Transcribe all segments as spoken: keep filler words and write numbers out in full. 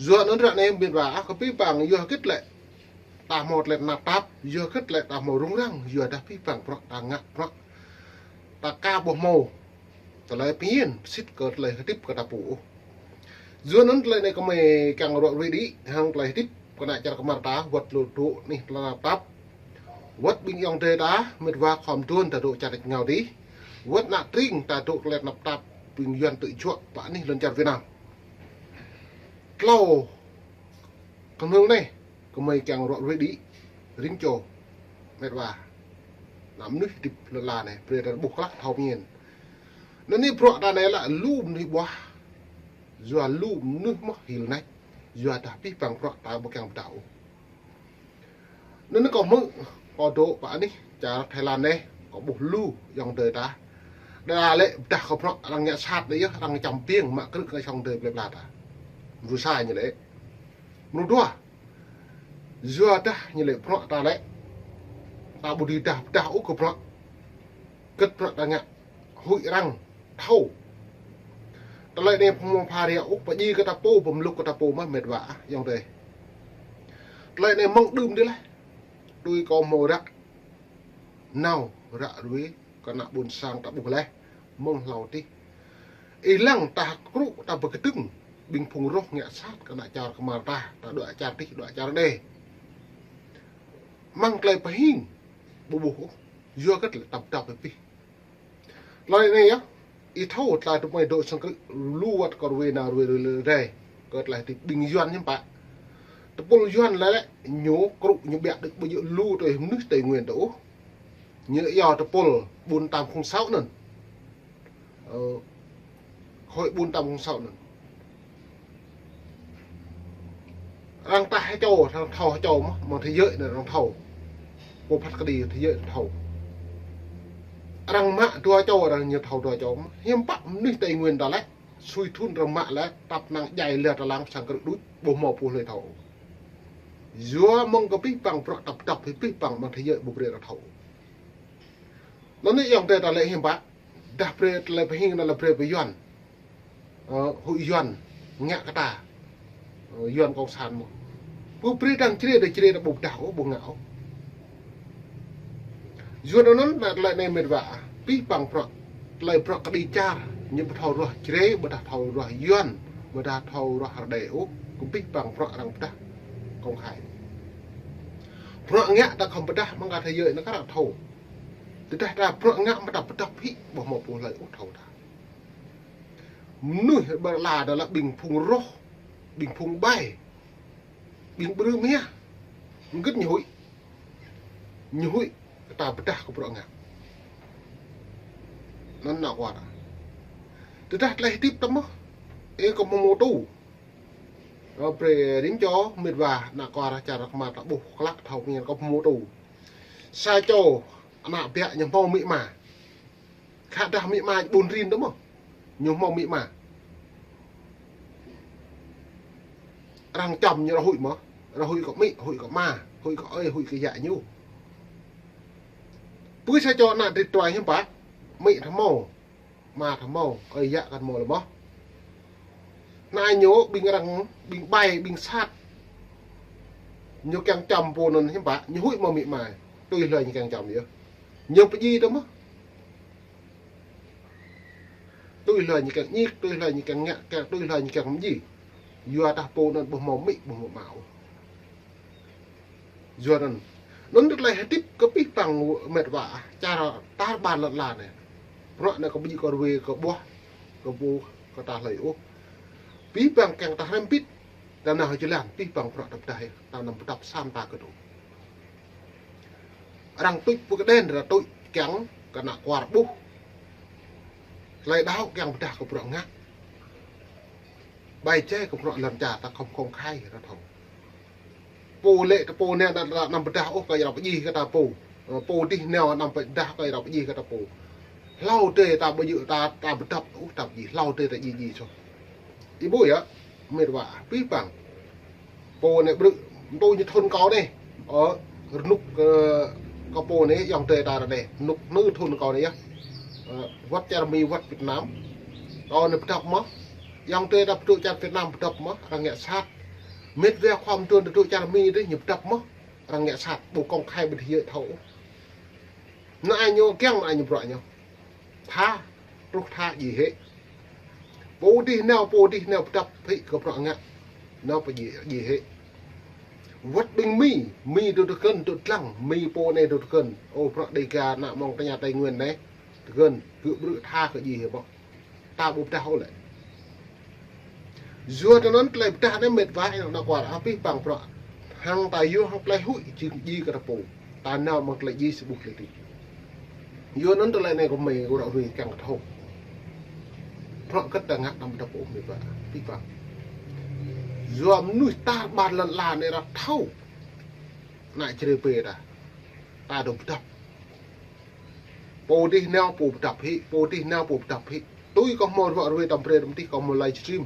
Yua anŭn ră anai mĭt wa ah, kơ pih păng yua hơgĕt lĕ ta hmâo tơlơi tơnap tap, yua hơgĕt lĕ ta hmâo rŭng răng, yua dah pih păng bruă ta ngă bruă ta ka ƀu hmâo tơlơi pơmĭn sĭt kơ tơlơi hơdip kơ ta pô ôh. Yua anŭn tơlơi anai kơmơi kiăng ruai ruai đĭ hăng tơlơi hơdip kơ ană čar kơmar ta, wơ̆t lu dŏ anih tơlơi tơnap tap, wơ̆t ƀing ayŏng adơi ta mĭt wa khŏm dŏ ta dŏ čar rơngiao adih, wơ̆t ană tring ta dŏ tơlơi tơnap tap, ƀing Yuan tŭ juă pơ anih lŏn čar Việt Nam. Tlâo kơnơ̆ng anai kơmơi kiăng ruai ruai đĭ, rĭm čô mĭt wa, ană mơnuih hơdip lŏn ala anai, brơi ta ƀuh klă thâo pơmĭn. Anŭn anai bruă ta anai lĕ lu mơnuih ƀuah, yua lu mơnuih mơ̆ hil nač, yua dah pih păng bruă ta ƀu kiăng pơdah ôh. Anŭn anai kâo hmư̆, kâo dŏ pơ anih čar Thái Lan anai, kâo ƀuh lu ayŏng adơi ta. Đa lĕ pơdah kơ bruă arăng ngă sat đơi yơh, arăng čăm ƀing mă krư̆ kơ ayŏng adơi plơi pla ta. Mrô sa ñu lĕ. Mrô dua, yua dah ñu lĕ bruă ta lĕ ta ƀu dưi dah pơdah ôh kơ bruă hơgĕt bruă ta ngă, huĭ arăng thâo. Tơlơi anai phung mơ̆ng pha ria ôh, pơjing kơ ta pô, pơmluk kơ ta pô mơ̆ mĭt wa ah, ayŏng adơi. Tơlơi anai mơ̆ng đưm đih laih. Tui kâo hmâo ră nao ră ruai kơ ană ƀôn sang ta ƀuh laih, mơ̆ng hlâo adih. Ih lăng ta krŭ ta pơkơdơ̆ng ƀing phung roh ngă sat kơ ană čar kơmar ta, ta dŏ čar adih, dŏ čar adih. Mơ̆ng tơlơi pơhing ƀu ƀuh ôh, yua hơgĕt lĕ ta pơdŏp pih. Tơlơi anai yơh, ih thâo tơlơi tơmơi dŏ sang krư̆ lu wơ̆t kơ ruai nao ruai ruai rai kơ tơlơi hơdip ƀing Yuan hiư̆m pă. Tơpul Yuan lĕ lĕ ñu krŭ ñu ƀiă đĕč ƀu djơ̆ lu tui mơnuih Tây Nguyên ta ôh. Ñu yua tơpul bốn tám không sáu anŭn. Ơ, hội bốn tám không sáu anŭn. Arăng tah hơčâo, arăng thâo hơčâo mơ̆, mơ̆ng thế giới anai arăng thâo. Pô phat kơđi thế giới thâo. Arăng mă dua čô, arăng ñu thâo dua čô mơ̆. Hiư̆m pă mơnuih Tây Nguyên ta lĕ, sui thŭn arăng mă lĕ, tăp năng djai lĕ ta lăng sang krư̆ đôč, ƀu hmâo pô hlơi thâo. Yua mơ̆ng kơ pih păng bruă tăp tăp, pih păng mơ̆ng thế giới ƀu brơi arăng thâo. Anŭn anai ayŏng adơi ta lĕ hiư̆m pă, dah brơi tơlơi pơhing anŭn lĕ brơi pơ Yuan. Ơ, huĭ Yuan ngă kơ ta. Ơ, Yuan cộng sản mơ̆. Ƀu brơi arăng čơrê, đa čơrê đa ƀu pơdah ôh, ƀu ngă ôh. Yuan anŭn anai tơlơi anai mĭt wa ah, pih păng bruă. Tơlơi bruă kơđi čar, ñu ƀu thâo ruah čơrê, ƀu dah thâo ruah Yuan, ƀu dah thâo ruah rơđê ôh, kơ pih păng bruă arăng pơdah công khai. Bruă ngă ta khŏm pơdah mơ̆ng kơ thế giới anai kơ arăng thâo. Tơdah ta bruă ngă mơ̆ ta pơdah pih, ƀu hmâo pô hlơi ôh thâo ta. Mơnuih ƀơi lŏn ala ta lĕ ƀing phung roh, ƀing phung ƀai, ƀing brư̆ mia. Hơgĕt ñu huĭ. Ñu huĭ kơ ta pơdah kơ bruă ngă. Anŭn ană kuar. Tơdah tơlơi hơdip ta mơ̆, ih kơ hmâo mơtô. Ơ, brơi rĭm čô mĭt wa ană kuar čar kơmar ta ƀuh klă thâo pơmĭn kơ hmâo mơtô. Sa čô ană ƀiă ñu hmâo amĭ ama. Khă dah amĭ ama ƀun rin tơ mơ̆. Ñu hmâo amĭ ama. Arăng čăm ñu ră huĭ mơ̆. Ră huĭ kơ amĭ, huĭ kơ ama, huĭ kơ ơi, huĭ kơ yă ñu. Pui sa čô ană drit tui hiư̆m pă. Amĭ ta hmâo, ama ta hmâo, ơi yă kăn hmâo lĕ mơ̆. Anai ñu ƀing arăng, ƀing ƀai, ƀing sat. Ñu kiăng čăm pô anŭn hiư̆m pă, ñu huĭ mơ̆ amĭ ama. Tui hlơi ñu kiăng čăm yơh. Ñu pơjing tơ mơ̆. Tui hlơi ñu kiăng ñik, tui hlơi ñu kiăng ngă, kiăng tui hlơi ñu kiăng mjing. Yua dah pô anŭn ƀu hmâo amĭ, ƀu hmâo ama ôh. Yua anŭn. Anŭn tơlơi hơdip kơ pih păng mĕt wa, čar tar ƀar lŏn ala anai. Bruă anai kâo ƀu djơ̆ kơ ruai kơ ƀuh, kơ ƀuh, kơ ta hlơi ôh. Pih păng kiăng ta hrăm pit, ta nao hơjơlan, pih păng bruă ta pơdah, ta anăm pơdŏp sa mta kơ tŭ. Arăng tuč pơkơđen, arăng tuč kiăng kơ ană kuar ƀuh. Tơlơi đaŏ kiăng pơdah kơ bruă ngă. Ƀai jai kơ bruă lŏn čar ta khŏm công khai arăng thâo. Pô lĕ ta pô anai ta anăm pơdah ôh kơ arăng pơjing kơ ta pô. Pô adih nao anăm pơdah kơ arăng pơjing kơ ta pô. Hlâo adih ta ƀu djơ̆ ta, ta pơdŏp ôh ta pơjing. Hlâo adih ta jing jing soh. Ih ƀuh yơh, mĕt wa, pih păng. Pô anai brư̆, mơ̆ tui ñu thun kâo anai. Ơ, rơnŭk kơ, kơ pô anai, ayŏng adơi ta ră anai. Rơnŭk anai thun kâo anai yơh. Ơ, wơ̆t čar Mi, wơ̆t Việt Nam. Kâo anai pơdŏp mơ̆. Ayŏng adơi ta pơdŏp čar Việt Nam pơdŏp mơ̆. Arăng ngă sat. Mĕt wa khua mơtuan tơdŭ čar Mi dih ñu pơdăp mơh. Arăng ngă sat ƀu công khai ƀing dih yơh thâo. Nao ñu kiăng nao ñu bruă ñu. Tha, truh tha djai hĕ. Pô dih nao, pô dih nao pơdăp hĕ kơ bruă ngă. Nao pơ djai, djai hĕ. Wơ̆t ƀing Mi, Mi dŏ tơkơn, dŏ dlăng, Mi pô anai dŏ tơkơn. Ơ, bruă Dega nao mơ̆ng tơña Tây Nguyên anai. Tơkơn, gơ̆ brư̆ tha kơ djai hĕ ƀơ̆. Ta ƀu pơdah ôh lĕ. Yua tơ anŭn tơlơi pơdah anai mĕt wa, ană kuar, abih bang bruă. Hăng ta yua hăng tơlơi huĭ jing djai kơ ta pô. Ta nao mơ̆ng tơlơi djai sa ƀuh tơlơi tih. Yua anŭn tơlơi anai kơ mơi kơ ră ruai kiăng kơ thâo. Bruă hơget ta ngă anăm pơdah ôh mĕt wa. Abih bang. Yua mơnuih ta ƀar lŏn ala anai ră thâo. Ană čơrê pê ta. Ta dŏ pơdăp. Pô dih nao pô pơdăp hĕ, pô dih nao pô pơdăp hĕ. Tui kâo hmâo ruă ruai tơm brơi tơm tih kâo hmâo livestream.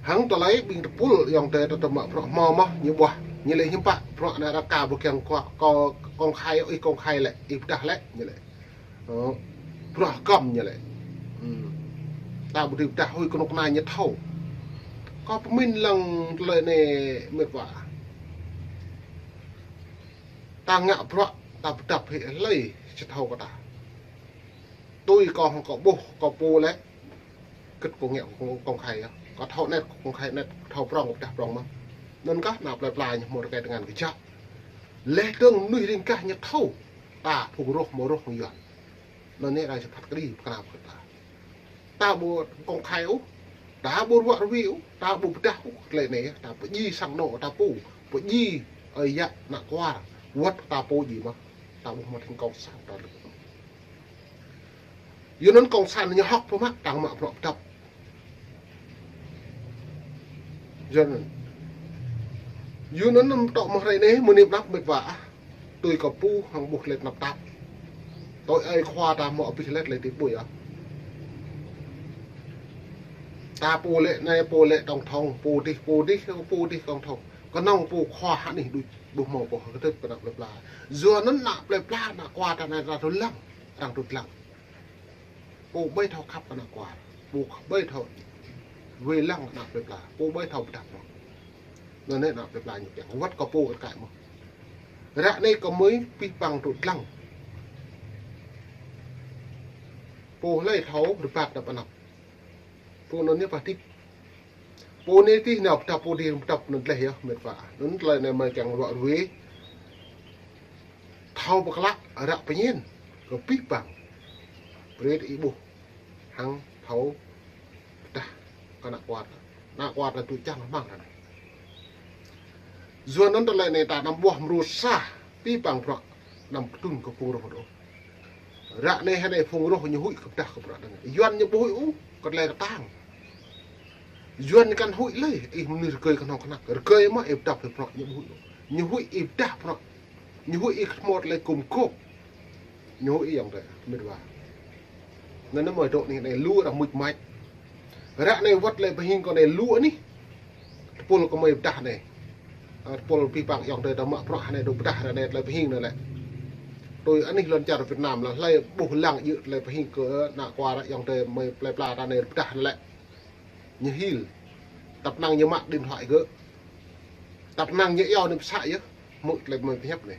Hăng tơlơi ƀing tơpul ayŏng adơi ta tơmă bruă hmâo mơh ñu ƀuah. Ñu lĕ hiư̆m pă bruă anai ră kâo ƀu kiăng kơ kâo công khai, ih công khai lĕ, ih pơdah lĕ, ñu lĕ. Ơ, bruă hơgŏm ñu lĕ. Hmm. Ta ƀu dưi pơdah huĭ kơnuk kơna ñu thâo. Kâo pơmĭn lăng tơlơi anai mĕt wa. Ta ngă bruă, ta pơdăp hĕ hlơi či thâo kơ ta. Tui kâo hăng kâo ƀuh, kâo pô lĕ. Hơget kâo ngă kâo công khai yơh. Kâo thâo anet, kâo công khai anet, kâo thâo prŏng, kâo pơdah prŏng mơh. Anŭn kah ană plơi pla ñu hmâo rơkơi tơngan kơjăp. Leh dơ̆ng mơnuih ring kah ñu thâo. Ta phung rŏh hmâo rŏh hăng Yuan. Anŭn anai arăng či phat kơđi pơkra pơkra ta. Ta ƀu công khai ôh, ta ƀu ruă ruai ôh, ta ƀu pơdah ôh, tơlơi anai, ta pơdjai sang anŏ ta pô, pơdjai ơi yă ană kuar, wơ̆t ta pô djai mơh, ta ƀu hmâo thâo kông san ta lĕ. Yua anŭn kông san ñu hŏk pơmă, ta mă bruă pơdăp. Yua anŭn. Yua anŭn anăm tŏ mơ̆ hrơi anai, mơ̆ng anai pơnăp mĕt wa ah. Tui kâo ƀuh hăng ƀuh tơlơi tơnap tap. Tui ơi khua ta hmâo abih tơlơi tih ƀuh yơh. Ta pô lĕ anai, pô lĕ tổng thống, pô dih, pô dih, pô dih tổng thống. Kơnơ̆ng pô khua hă anih đuč, ƀu hmâo pô hơget kơ ană plơi pla. Yua anŭn ană plơi pla, ană kuar ta anai arăng dŏ lăng, arăng dŏ lăng. Pô ƀu thâo khăp kơ ană kuar, pô ƀu thâo wai lăng kơ ană plơi pla, pô ƀu thâo pơdah mơ̆. Anŭn anai ană plơi pla ñu kiăng wơ̆t kơ pô kơ kai mơ̆. Ră anai kơ mơi abih bang dŏ lăng. Pô hlơi thâo rơbat ta pơnăp. Pô anŭn anai pơtip. Pô anai tih nao pơdăp, pô dih pơdăp anŭn leh yơh mĕt wa. Anŭn tơlơi anai mơi kiăng ruă ruai. Thâo pơklă ră pơñen kơ abih bang. Brơi ih ƀuh hăng thâo pơdah kơ ană kuar. Ană kuar ta tui čang rơmang ta anai. Yua anŭn tơlơi anai ta anăm ƀuah mrô sa, abih bang bruă anăm kơtưn kơ phung rŏh ôh. Ră anai hơnai phung rŏh ñu huĭ kơ pơdah kơ bruă anai. Yuan ñu ƀu huĭ ôh, kơ tơlơi kơtang. Yuan ñu kăn huĭ lơi, ih mơnuih rơgơi kơnơ̆ng kơnăk. Rơgơi mơ̆ ih pơdăp hĕ bruă ñu ƀu huĭ ôh. Ñu huĭ ih pơdah bruă. Ñu huĭ ih hmâo tơlơi gum gôp. Ñu huĭ ayŏng adơi, mĕt wa. Anŭn anai mơi dŏ anih anai lu arăng mŭč mač. Ră anai wơ̆t tơlơi pơhing kơ anai lu anih. Tơpul kơ mơi pơdah anai. Ơ, tơpul abih bang ayŏng adơi ta mă bruă anai dŏ pơdah anai tơlơi pơhing anai lĕ. Tui anih lŏn čar Việt Nam lĕ hlơi ƀuh lăng djơ̆ tơlơi pơhing kơ ană kuar ayŏng adơi mơi plơi pla ta anai pơdah anai lĕ. Ñu hil. Tăp năng ñu mă điện thoại gơ̆. Tăp năng ñu iâu anai pơsă yơh. Hmư̆ tơlơi mơi pơhiăp anai.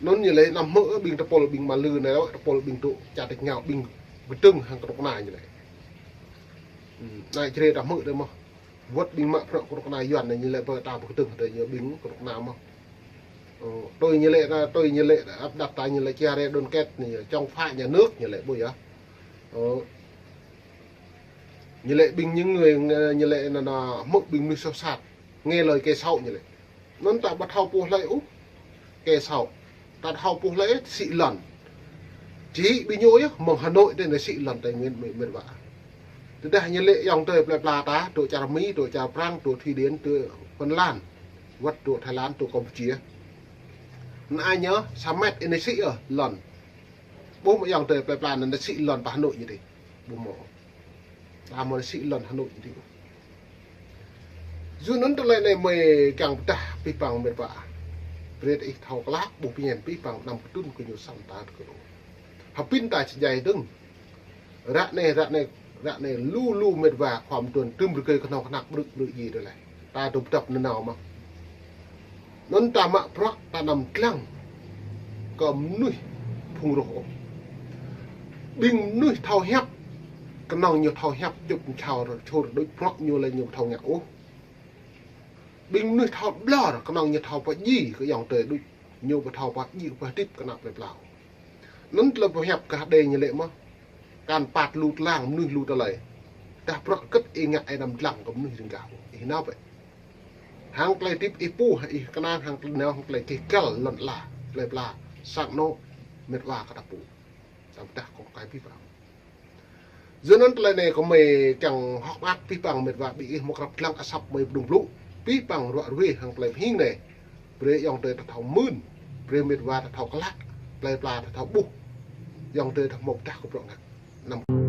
Anŭn ñu lĕ anăm hmư̆ ƀing tơpul ƀing mă lư anai, tơpul ƀing dŏ čar tač rơngiao ƀing kơdơ̆ng hăng kơnuk kơna ñu lĕ. Hmm, anai čơrê ta hmư̆ dih mơ̆. Wơ̆t ƀing mă bruă kơnuk kơna Yuan anai ñu lĕ pơ ta pơ kơdơ̆ng hơdơi ñu ƀing kơnuk kơna mơ̆. Ơ, tui ñu lĕ, tui ñu lĕ áp đặt ta ñu lĕ chia rẽ đoàn kết anai, chống phá nhà nước ñu lĕ ƀu yơh. Ơ, Ñu lĕ ƀing những người, ñu lĕ anŭn, anŭn, hmư̆ ƀing mơnuih soh sat. Nghe lời kẻ xấu ñu lĕ. Anŭn ta ƀu thâo pô hlơi ôh. Kẻ xấu. Ta thâo pô hlơi ôh, sĭ lŏn. Či ƀing ñu yơh, mơ̆ng Hà Nội tơ anai sĭ lŏn Tây Nguyên mĕt, mĕt wa. Tơdah ñu lĕ ayŏng adơi plơi pla ta, dŏ čar Mi, dŏ čar Prăng, dŏ Thụy Điển, dŏ Phần Lan. Wơ̆t dŏ Thái Lan, dŏ Campuchia. Anai ñu, sa met anai sĭ yơh, lŏn. Ƀuh mơ̆ ayŏng adơi plơi pla anai sĭ lŏn pơ Hà Nội ñu dih. Ƀu hmâo. Ta mơ̆ sĭ lŏn Hà Nội ñu dih. Yua anŭn tơlơi anai mơi kiăng pơdah abih bang mĕt wa. Brơi ih thâo klă, ƀuh pơñen abih bang anăm kơtưn kơ ñu săn ta kơ ñu. Hơpĭn ta či djai dơ̆ng. Ră anai, ră anai, ră anai lu lu mĕt wa khua mơtuan tơm rơgơi kơnơ̆ng kơnăk brư̆ brư̆ djai dơ̆ng leh. Ta dŏ pơdŏp nanao mơ̆. Anŭn ta mă bruă ta anăm lăng kơ mơnuih phung rŏh ôh. Ƀing mơnuih thâo hiăp, kơnơ̆ng ñu thâo hiăp čŭp čhao rơčhur đôč bruă ñu lĕ ñu thâo ngă ôh. Ƀing mơnuih thâo ƀlŏr, kơnơ̆ng ñu thâo pơdjai kơ ayŏng adơi đôč, ñu ƀu thâo pơdjai kơ pơhơdip kơ ană plơi pla. Anŭn tơlơi pơhiăp kơ hơđeh ñu lĕ mơ̆. Kăn păt lu tơlang mơnuih lu tơlơi. Tah bruă kơ̆t ih ngă ih anăm lăng kơ mơnuih rơngkah. Ih nao bĕ. Hăng tơlơi hơdip ih pô, ih kơnang hăng tơlơi nao hăng tơlơi keh găl lŏn ala plơi pla. Sang anŏ mĕt wa kơ ta pô. Samơ̆ tah kŏng kai pih pang. Yua anŭn tơlơi anai kơmơi kiăng hơ̆k mơak pih pang mĕt wa ƀing ih mơ̆ krăp lăng asăp mơi pơdŏng blŭ. Pih pang ruă ruê hăng tơlơi pơhing anai. Brơi ayŏng adơi ta thâo mưn. Brơi mĕt wa ta thâo klă. Plơi pla ta thâo ƀuh. Ayŏng adơi ta mơ̆ tah kơ bruă ngă. Năm